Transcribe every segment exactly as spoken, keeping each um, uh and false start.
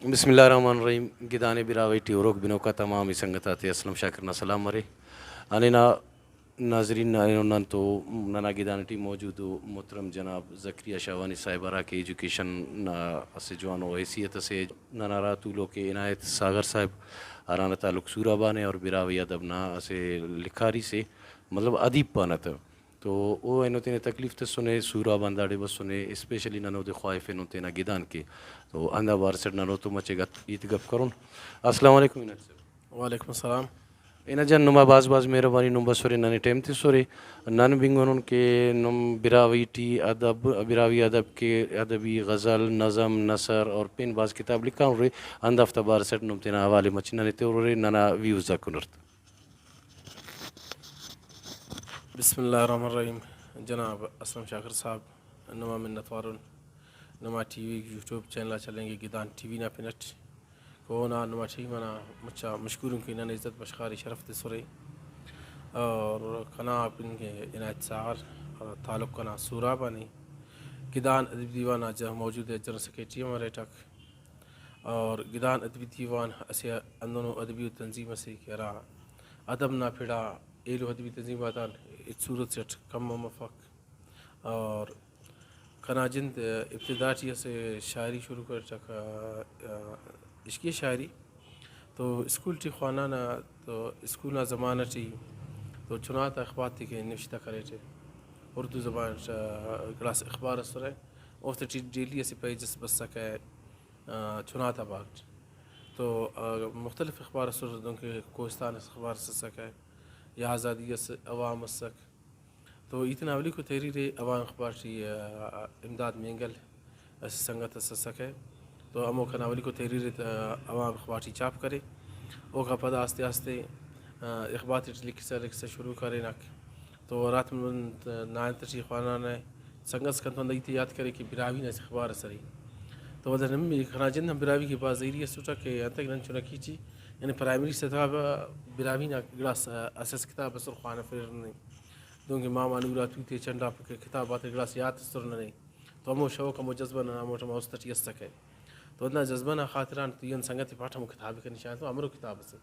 بسم اللہ الرحمن الرحیم۔ گدانے براہوئی ٹی ہروک بنوکا تمام ای سنگت آتے اسلم شاکر نا سلام مرے۔ ہنینا ناظرین، اینو نن تو ننا گدان ٹی موجود ءُ محترم جناب زکریا شاہوانی صاحب، ہرا کہ ایجوکیشن نا اسہ جوانو حیثیت اسے، ننا ہرا تولوک عنایت ساغر صاحب، ہرانا تعلق سوراب آن ءِ اور براہوئی ادب نا اسہ لکھاری سے، مطلب ادیب پانہ تہ۔ تو او اینو تینے تکلیف تسنے، سوراب آن داڑے بسنے، اسپیشلی نن اودے خواہفینن تینا گدان کے۔ تو ہندا بارس اٹ نن اوتون مچے گپ، ہیت گپ کرون۔ السلام علیکم عنایت صاحب۔ وعلیکم السلام۔ عنایت جان، نما بھاز بھاز مہربانی، نم بسرے ننے ٹائم تسرے۔ نن بنگنن کہ نم براہوئی ٹی ادب، براہوئی ادب کے ادبی غزل، نظم، نثر اور پین بھاز کتاب لکھانرے، ہندافتا بارس اٹ نم تینا حوالے مچے ننے تورورے، ننا ویوز آک ہنرت۔ بسم اللہ الرحمن الرحیم۔ جناب اسلم شاکر صاحب، نما منت وارون نما ٹی وی یوٹیوب چینل آ چلینگے گدان ٹی وی نا پن اٹ۔ اونا نما ٹیم انا مچا مشکورن کہ ننے عزت بشخاری شرف تسرے۔ اور کنا پن کہ عنایت ساغر، تعلق کنا سوراب آن ءِ۔ گدان ادبی دیوان آ جا-، موجود ءِ، جنرل سیکرٹری ہم اریٹک۔ اور گدان ادبی دیوان اسہ ہندنو ادبی تنظیم اسے کہ ہرا ادب نا پڑ آ ایلو ادبی تنظیم آتان ہچ صورت سے اٹ کم ہم مفک۔ اور کنا جند ابتدا ٹی اسہ شاعری شروع کریٹک، آ، آ، عشقیہ شاعری۔ تو اسکول ٹی خوانانہ، تو اسکول نا زمانہ ٹی تو چناتا اخبار تیکن نوشتہ کریٹے۔ اردو زبان اٹ، آ، گڑاس اخبار اسرہ، اوفتے ٹی ڈیلی اسہ پیج اس بسکہ، آ، چناتا باغ ٹی۔ تو، آ، مختلف اخبار اسر، دنکہ کوہستان اس اخبار اس اسکہ، یا آزادی اس عوام اسک۔ تو ای تینا اولیکو تحریر ءِ عوام اخبار ٹی، آ، امداد مینگل اسہ سنگت اس ئسکہ، تو ہمو کنا اولیکو تحریر ءِ، آ، عوام اخبار ٹی چھاپ کرے۔ اوکا پد آستے آستے، آ، اخبار تیٹی لکھسہ لکھسہ شروع کرینک۔ تو ہراتم نائنتھ ٹی خوانانہ، سنگت ئسکان تو ہندا ہیت ءِ یات کرے کہ براہوئی نا اسہ اخبار اس ارے۔ تو ولدا نن بھی کنا جند ہم براہوئی کہ بھاز زہیری اسٹہ کہ انتئے کہ نن چنکی ٹی یعنی پرائمری سطح آ براہوئی نا گڑاس اسہ اسہ کتاب اسر خوانفرہ ننے۔ دہنکہ ماما نورا توتے چنڈاپکہ کتاب آتے گڑاس یات اسر ننے۔ تو ہمو شوق، ہمو جذبہ ننا ہمو ٹائما است ٹی اسکہ۔ تو ہندا جذبہ نا خاطران تو ای انت سنگت ءِ پاٹ ہمو کتاب ءِ کنے شاغ تو ہمرو کتاب اسے۔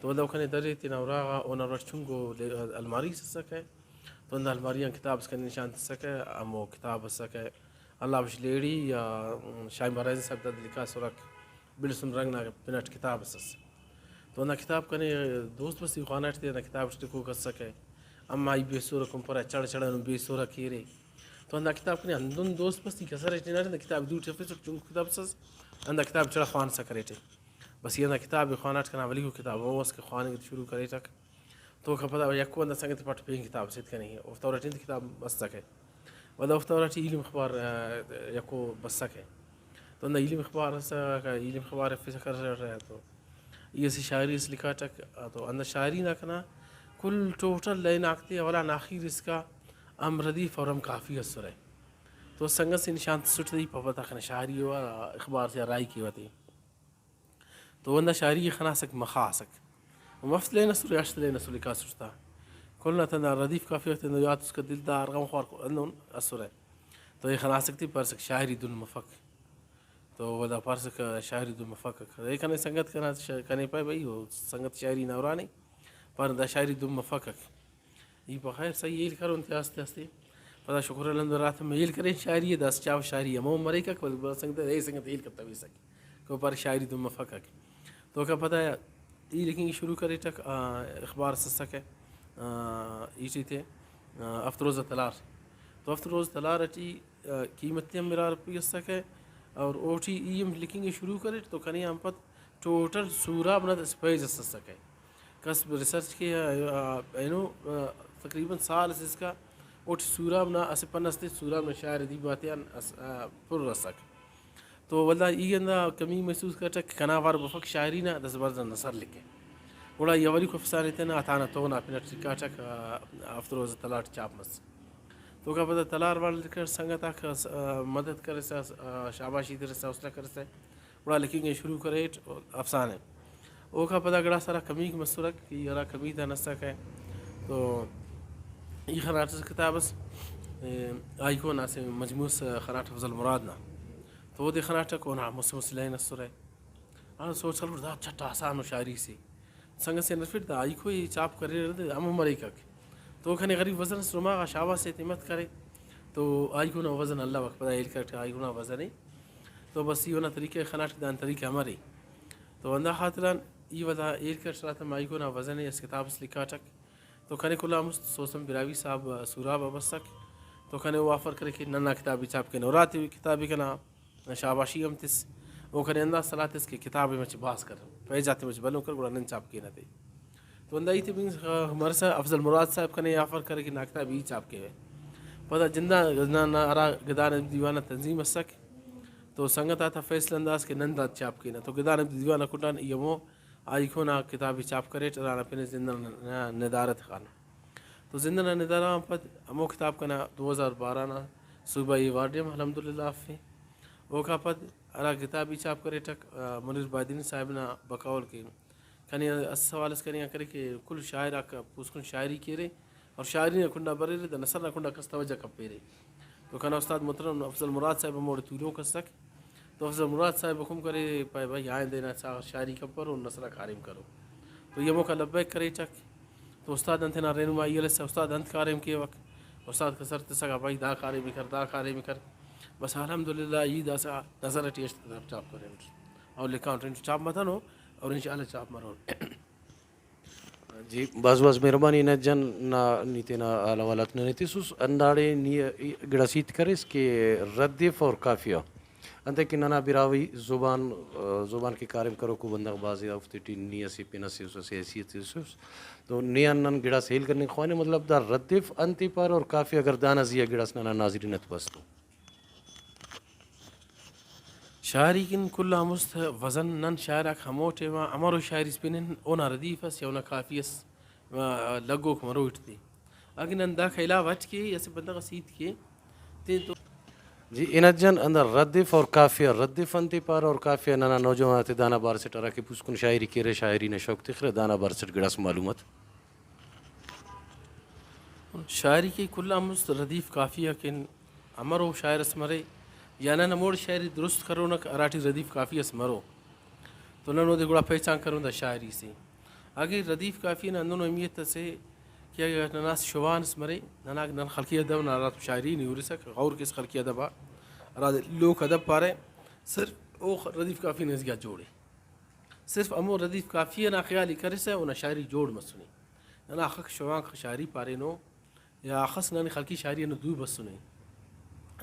تو ولدا او کنے درے تینا اراغا اونا اراٹی چنکو لے-، الماری اس اسکہ۔ تو ہندا الماری آن کتاب اس کنے نشان تسکہ، ہمو کتاب اسکہ اللہ بخش لیڑی یا شاہین بارانزئی صاحب داد لکھاسرک، بلسم رنگ نا پن اٹ کتاب اس ئس۔ تو ہندا کتاب کنے دوست بس ای خواناٹ تے، ہندا کتاب اٹ لکھوک اسکہ، اما ای بے سورہ کنپرہ، چڑ چڑ ہندن بے سورہ کیرے۔ تو ہندا کتاب کنے ہندن دوست بس ای کسر اٹ ہناٹہ، ہندا کتاب دو ٹی افیسٹ، چنکو کتاب اس ئس، ہندا کتاب چڑ خوانسا کریٹے۔ بس ای ہندا کتاب ءِ خواناٹ، کنا اولیکو کتاب ہمو ئس کہ خواننگ ٹی شروع کریٹک۔ تو اوکا پدا یکو ہندا سنگت ءِ پاٹ پین کتاب اسے ایت کنے، اوفتا اراٹی انت کتاب بسکہ۔ ولدا اوفتا اراٹی ایلم اخبار، آ، یکو بسکہ۔ تو ہندا ایلم اخبار اس، ایلم اخبار افسہ کرسا تو ای اسہ شاعری اس لکھاٹک، تو ہندا شاعری نا کنا کل ٹوٹل لائن آک تے اولا نا آخیر اسکا ہم ردیف اور ہم قافیہ اسرہ۔ تو سنگت سے نشان تسٹ تے ای پاپہ تا کنا شاعری ءِ اخبار سے راہی کیوہ تے۔ تو ہندا شاعری ءِ خناسک مخاسک۔ مفت لین اسرے، ہشت لین اسرے لکھاسٹ تا۔ کل نا تہ ہندا ردیف قافیہ غاک تینا یات اسکہ، دلدار، غمخوار، ہندن اسرہ۔ تو ای خناسک تے پارسک شاعری دن مفک۔ تو ولدا پارسک شاعری دن مفک۔ اے کنے سنگت کنا ش-، کنے پائے بھئی، او سنگت شاعری نا ارانے۔ پارن دا شاعری دن مفکک۔ ای پا خیر صحیح ہیل کرون تے آستے آستے۔ پدا شکر الحمدللہ راتم ہیل کرین شاعری ءِ، داسہ چاوہ شاعری ہمو مریکک، ولے گڑا سنگت اے سنگت ہیل کتویسک۔ کو پارے شاعری دن مفکک۔ تو اوکا پدا ای لکھنگ شروع کریٹک، آ، اخبار اس اسکہ، آ، ای ٹی تے، آ، ہفت روزہ تلار۔ تو ہفت روزہ تلار ٹی، آ، قیمت تے ہم ارا روپئی اسکہ اور اوٹی ای ہم لکھنگ شروع کریٹ تو کنے آن پد ٹوٹل سوراب نا اسہ پیج اس اسکہ۔ کس ریسرچ کے، آ، اینو، آ، تقریباً سال اس اسکا اوٹی سوراب نا اسہ پن اس تے سوراب نا شاعر ادیب آتیان اس-، آ، پر اسک۔ تو ولدا ای ہندا کمی محسوس کرٹک کہ کنا وار بفک شاعری نا، داسہ بھاز آن اثر لکھہ۔ گڑا ای اولیکو افسانے تینا تانا تغ نا پن اٹ لکھاٹک، آ، ہفت روزہ تلار ٹی چھاپ مس۔ تو اوکا پدا تلار وار لکھہ، سنگت آک، آ، مدد کرسا، آ، شاباشی ترسا، حوصلہ کرسا، گڑا لکھنگ ءِ شروع کریٹ افسانہ۔ اوکا پدا گڑاس ہرا کمیک مسرک کہ ہرا کمی تا نسکہ تو ای خناٹس کتاب اس، آئیکو نا اسہ مجموعہ اس خناٹ افضل مراد نا۔ تو اودے خناٹک اونا مسہ مسہ لائن اسرہ۔ ہاں، سوچ خلکٹ دا چٹ آسان ءُ شاعری سے۔ سنگت سے ہرفیٹ دا آئیکو ءِ چاپ کریرہ تہ ہمو مریکک۔ تو کنے غریب وزن اس نما غا شاباس ایت ہمت کرے۔ تو آئیکو نا وزن اللہ وقت پدا ہیل کرٹ آئیکو نا وزن ءِ۔ تو بس ای اونا طریقہ ءِ خناٹ کہ دان طریقہ امر ءِ۔ تو ہندا خاطران ای ولدا ہیل کرٹ ہراتم آئیکو نا وزن ءِ اس کتاب اس لکھاٹک۔ تو کنے کل آن مست سوسن براہوئی صاحب سوراب آ بسک۔ تو کنے او آفر کرے کہ ننا کتاب ءِ چاپ کینہ۔ اراتے کتاب ءِ کنا شاباشی ہم تس۔ او کنے ہندا صلاح تس کہ کتاب ءِ مچہ بھاز کر، پیج آتے مچہ بھلن کر، گڑا نن چاپ کینہ تے۔ تو ہندا ہیت ءِ بنگ مرسا افضل مراد صاحب کنے آفر کرے کہ نا کتاب ای چاپ کیوہ۔ پدا جندا نا، نا ہرا گدان ادبی دیوان نا تنظیم اسک، تو سنگت آتا فیصلہ ہندا اس کہ نن دا چاپ کینہ۔ تو گدان ادبی دیوان نا کنڈان ای ہمو آئیکو نا کتاب ءِ چاپ کریٹ، ہرانا پن ءِ زندہ نا ندارہ تخانہ۔ تو زندہ نا ندارہ آن پد ہمو کتاب کنا دو ہزار بارہ نا صوبائی ایوارڈ ہم الحمدللہ افے۔ اوکا پد ہرا کتاب ای چاپ کریٹک، آ، منیر بادینی صاحب نا بقول کہ کنے اسہ سوال اس کنے آن کرے کہ کل شاعر آک پوسکن شاعری کیرے اور شاعری نا کنڈا بریرے، دا نثر نا کنڈا کس توجہ کپیرے۔ تو کنا استاد محترم افضل مراد صاحب ہموڑے تولوک اسک۔ تو افضل مراد صاحب حکم کرے، پائے بھائی آئندہ نا ساغر شاعری کپرو، نثر آ کاریم کرو۔ تو ای ہموکا لبیک کریٹک۔ تو استاد آن تینا رہنمائی ہلسا، استاد انت کاریم کیوک؟ استاد کسر تسکا، بھائی دا کاریم ءِ کر، دا کاریم ءِ کر۔ بس الحمدللہ ای داسہ نظر ٹی ہشت کتاب چاپ کرینٹ اور لکھانٹ، چاپ متنو اور انشاءاللہ چاپ مرون۔ جی، بھاز بھاز مہربانی عنایت جان نا، نی تینا حال حوالات ننے تسس۔ ہنداڑے نی گڑاس ہیت کریس کہ ردیف اور قافیہ، انتئے کہ ننا براہوئی زبان، زبان کہ کاریم کروکو بندغ بھازے آ، اوفتے ٹی نی اسہ پن اسے اس، اسہ حیثیت سے اس۔ تو نی آن نن گڑاس ہیل کننگ خوانے، مطلب دا ردیف انتے پارہ اور قافیہ اگر دانا زیہا گڑاس ننا ناظرین ات بس تو۔ شاعری کن کل آن مست وزن نن شاعر آک ہمو ٹائما ہمرو شاعری اس پنن، اونا ردیف اس یا اونا قافیہ اس، آ، لگوک مروٹ تے۔ اگہ نن داکا علاوہ اٹ کے اسہ بندغ اس ہیت کے تے تو۔ جی عنایت جان، ہندا ردیف اور قافیہ، ردیف انتے پارہ اور قافیہ ننا نوجوان آتے دانا بارسٹ ہراکہ پوسکن شاعری کیرہ، شاعری نا شوق تخرہ، دانا بارسٹ گڑاس معلومات۔ شاعری کہ کل آن مست ردیف قافیہ کن امرو شاعر اس مرے یا نن ہموڑے شاعری درست کرونک ہراٹی ردیف قافیہ اس مرو، تو نن اودے گڑا پہچان کرون دا شاعری سے۔ اگہ ردیف قافیہ نا ہندنو اہمیت اسے کہ اگہ ننا اسہ شوان اس مرے، ننا نن خلقی ادب نا ہراتم شاعری نی ہُرسک، غور کیس خلقی ادب آ ہرادے لوک ادب پارہ، صرف او خ-، ردیف قافیہ نا زیہا جوڑ ءِ۔ صرف ہمو ردیف قافیہ نا خیال ءِ کرسہ اونا شاعری جوڑ مسنے۔ ننا اخس شوانک شاعری پارینو یا اخس ننے خلقی شاعری ئنا دو بسنے۔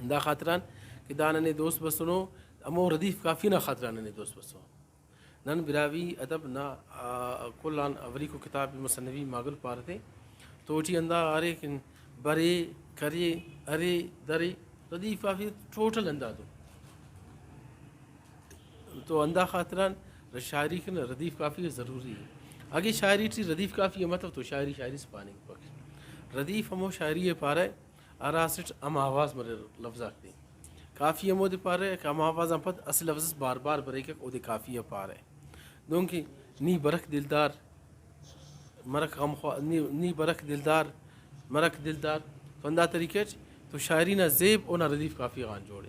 ہندا خاطران کہ دا ننے دوست بسنو، ہمو ردیف قافیہ نا خاطران ننے دوست بسنو۔ نن براہوئی ادب نا، آ، کل آن اولیکو کتاب مثنوی ماگل پارہ تے، تو اوٹی ہندا ارے کہ برے، کرے، ارے، درے، ردیف قافیہ ٹوٹل ہندادو۔ تو ہندا خاطران شاعری کن ردیف قافیہ ضروری ءِ۔ اگہ شاعری ٹی ردیف قافیہ متو تو شاعری شاعری اس پاننگ افک۔ ردیف ہمو شاعری ءِ پارہ ہرا اسٹ ہم آواز مریر لفظ آک تے۔ قافیہ ہمودے پارہ کہ ہم آواز آن پد اسہ لفظ اس بار بار بریکک، اودے قافیہ پارہ۔ دنکہ نی برک دلدار، مرک غمخوار، نی، نی برک دلدار، مرک دلدار۔ تو ہندا طریقہ اٹ تو شاعری نا زیب اونا ردیف قافیہ غان جوڑ ءِ۔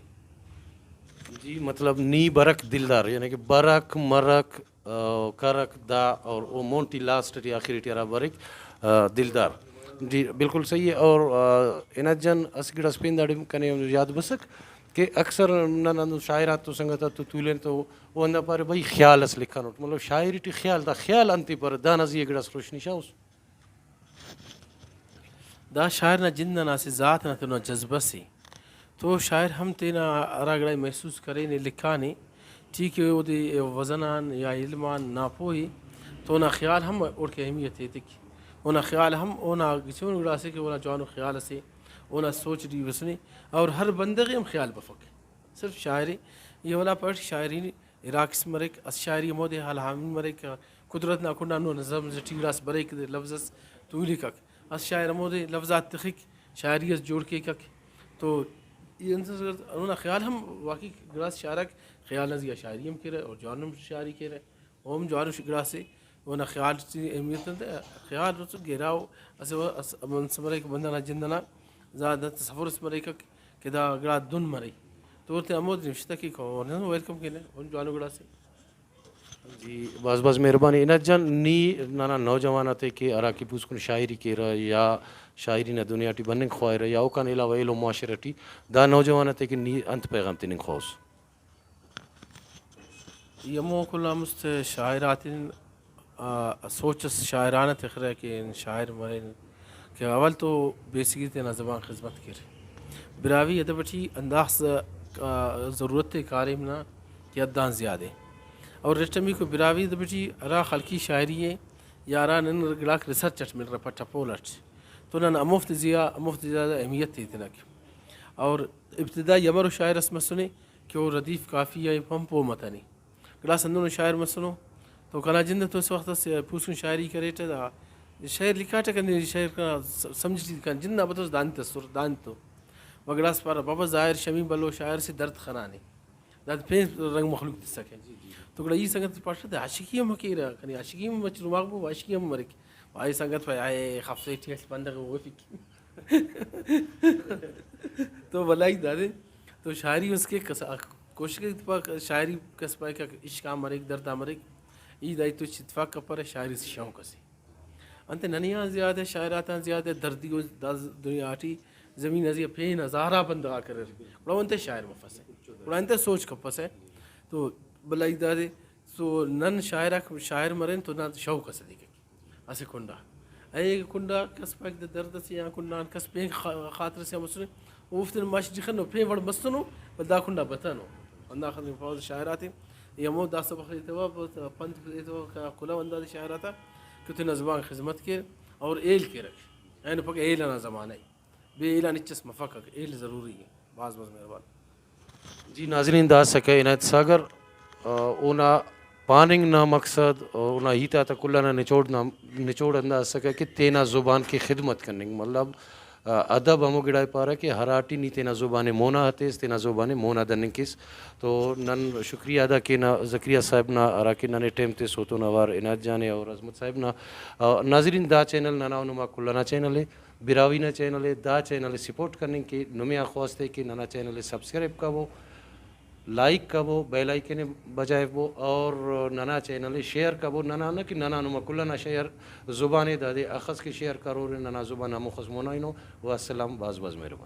جی، مطلب نی برک دلدار، یعنی کہ برک، مرک، آ، کرک، دا اور او مون ٹی لاسٹ ٹی آخری ٹی ہرا بریک، آ، دلدار۔ جی، بالکل صحیح ہے۔ اور، آ، عنایت جان، اسہ گڑاس پین داڑے کنے یاد بسک کہ اکثر نن ہندن شاعر آتتو، سنگت آتتو تولن تو او ہندا پارے، بھئی، خیال اس لکھانٹ، مطلب شاعری ٹی خیال، دا خیال انتے پارہ، دانا زی آ گڑاس روشنی شاغس۔ دا شاعر نا جند ئنا اسہ ذات ئنا تینا جذبہ سے۔ تو شاعر ہم تینا ہرا گڑائے محسوس کرینے، لکھانے، ٹھیک ہے، اودے وزن آن یا علم آن ناپوہی تو اونا خیال ہم اوڑکہ اہمیت ایتک۔ اونا خیال ہم اونا گچینو گڑاسے کہ اونا جوانو خیال اسے، اونا سوچ ٹی بسنے، اور ہر بندغ ئے ہم خیال بفک۔ صرف شاعری، ای اونا پڑ شاعری اراک اس مریک، اسہ شاعری ہمودے الہامی مریک، قدرت نا کنڈا نو نظم سے ٹی گڑاس بریک، لفظ اس تولیکک، اسہ شاعر ہمودے لفظ آک تخک، شاعری اس جوڑ کیکک۔ تو ای انت اس اونا خیال ہم واقعی گڑاس شاعر آک خیال نا زیہا شاعری ہم کیرہ اور جوان ہم شاعری کیرہ، او ہم جوانو گڑاسے اونا خیال ٹی اہمیت انت، خیال اس گہراؤ اسہ و-، اس-، انت مریک بندغ نا جند ئنا زیادہ تصور اس مریکک کہ دا گڑا دن مرے تو اوڑتے ہمودے نوشتہ کیک اور نن ویلکم کینہ، او ہم جوانو گڑاسے۔ جی، بھاز بھاز مہربانی عنایت جان۔ نی ننا نوجوان آتے کہ ہرا کہ پوسکن شاعری کیرہ یا شاعری نا دنیا ٹی بننگ خواہرہ یا اوکان علاوہ ایلو معاشرہ ٹی دا نوجوان آتے کہ نی انت پیغام تننگ خواہوس؟ ای ہمو کل آن مست شاعر آتن، آ، سوچ اس شاعرانہ تخرہ کہ نن شاعر مرین کہ اول تو بیسگی تینا زبان خذمت کیر۔ براہوئی ادب ٹی ہنداخس، آ، ضرورت ءِ کاریم نا کہ حد آن زیادہ۔ اور ارٹمیکو براہوئی ادب ٹی ہرا خلقی شاعری ءِ یا ہرا نن گڑاک ریسرچ اٹ ملرہ پٹ ءُ پول اٹ تو نن ہموفتے زیہا، ہموفتے زیادہ اہمیت ایتنہ۔ اور ابتدائی امرو شاعر اس مسنے کہ او ردیف قافیہ ءِ ہم پہہ متنے۔ گڑاس ہندنو شاعر مسنو تو کنا جند تو اسہ وخت اس پوسکن شاعری کریٹہ، دا شعر لکھاٹہ، کنے شعر کنا س-، سمجھ ٹی کنا جند نا بتوس دانت اسر، دانت تو۔ و گڑاس پارہ، بابا ظاہر شمی بھلو شاعر سے درد خنانے۔ داد پین رنگ مخلوق تسکہ۔ تو گڑا ای سنگت پاٹہ، دا عاشقی ہم کیرہ، کنے عاشقی ہم مچ رماغ بو، عاشقی ہم مریک۔ و ای سنگت پائے، آئے خفتے ٹی اس بندغ وفک۔ تو بھلائی دادے۔ تو شاعری اس کے کس-، کوشش کے اتفاق شاعری کس پائے کہ عشق آ مریک، درد آ مریک۔ ای دا تو اتفاق کپرہ، شاعری سے شوق اسے۔ انتئے ننے آن زیادہ، شاعر آتان زیادہ دردی او دا دنیا ٹی زمین نا زیہا پین ہزارا بندغ آک اریر۔ گڑا او انتئے شاعر مفسہ؟ گڑا انتئے سوچ کپسہ؟ تو بھلائی دادے، تو نن شاعر آک شاعر مرین تو نا شوق اسہ دیکک اسہ کنڈا۔ اے کنڈا کس پائک دا درد اسے آن کنڈا آن کس پین خا-، خاطر اسے آن مسنے، اوفتیان مش ٹی خنو، پین وڑ مسنو، ولدا کنڈا بتنو۔ ہنداخہ نی پاوہ شاعر آتے، ای ہمو دا سبخ ایتوہ، پنت ایتوہ، کنا کلہو ہندادے شاعر آتا کہ تینا زبان خذمت کیر اور ہیل کیرک۔ اینو پک ہیل ئنا زمانہ ءِ، بے ہیل آن ہچس مفکک، ہیل ضروری ءِ۔ بھاز بھاز مہربان۔ جی ناظرین، دا اسکہ عنایت ساگر، آ، اونا پاننگ نا مقصد، اونا ہیت آتا کل آنا نچوڑ نا، نچوڑ ہندا اسکہ کہ تینا زبان کے خدمت کننگ، مطلب، آ، ادب ہمو گڑائے پارہ کہ ہراٹی نی تینا زبان ءِ مونا ہتیس، تینا زبان ءِ مونا دننگ کیس۔ تو نن شکریہ ادا کینہ زکریا صاحب نا، ہراکہ ننے ٹائم تس اوتون اوار عنایت جان ءِ اور عظمت صاحب نا۔ آ، ناظرین، دا چینل ننا و نما کل ئنا چینل ءِ، براہوئی نا چینل ءِ، دا چینل ءِ سپورٹ کننگ کے، نمے آ خواست ءِ کہ ننا چینل ءِ سبسکرائب کبو، لائک کبو، بیل آئیکن ءِ بجائفبو اور ننا چینل ءِ شیئر کبو۔ ننا نہ کہ ننا نما کل ئنا شیئر زبان ءِ، دادے اخس کہ شیئر کرورے ننا زبان ہموخس مونائنو۔ و السلام، بھاز بھاز مہربانی۔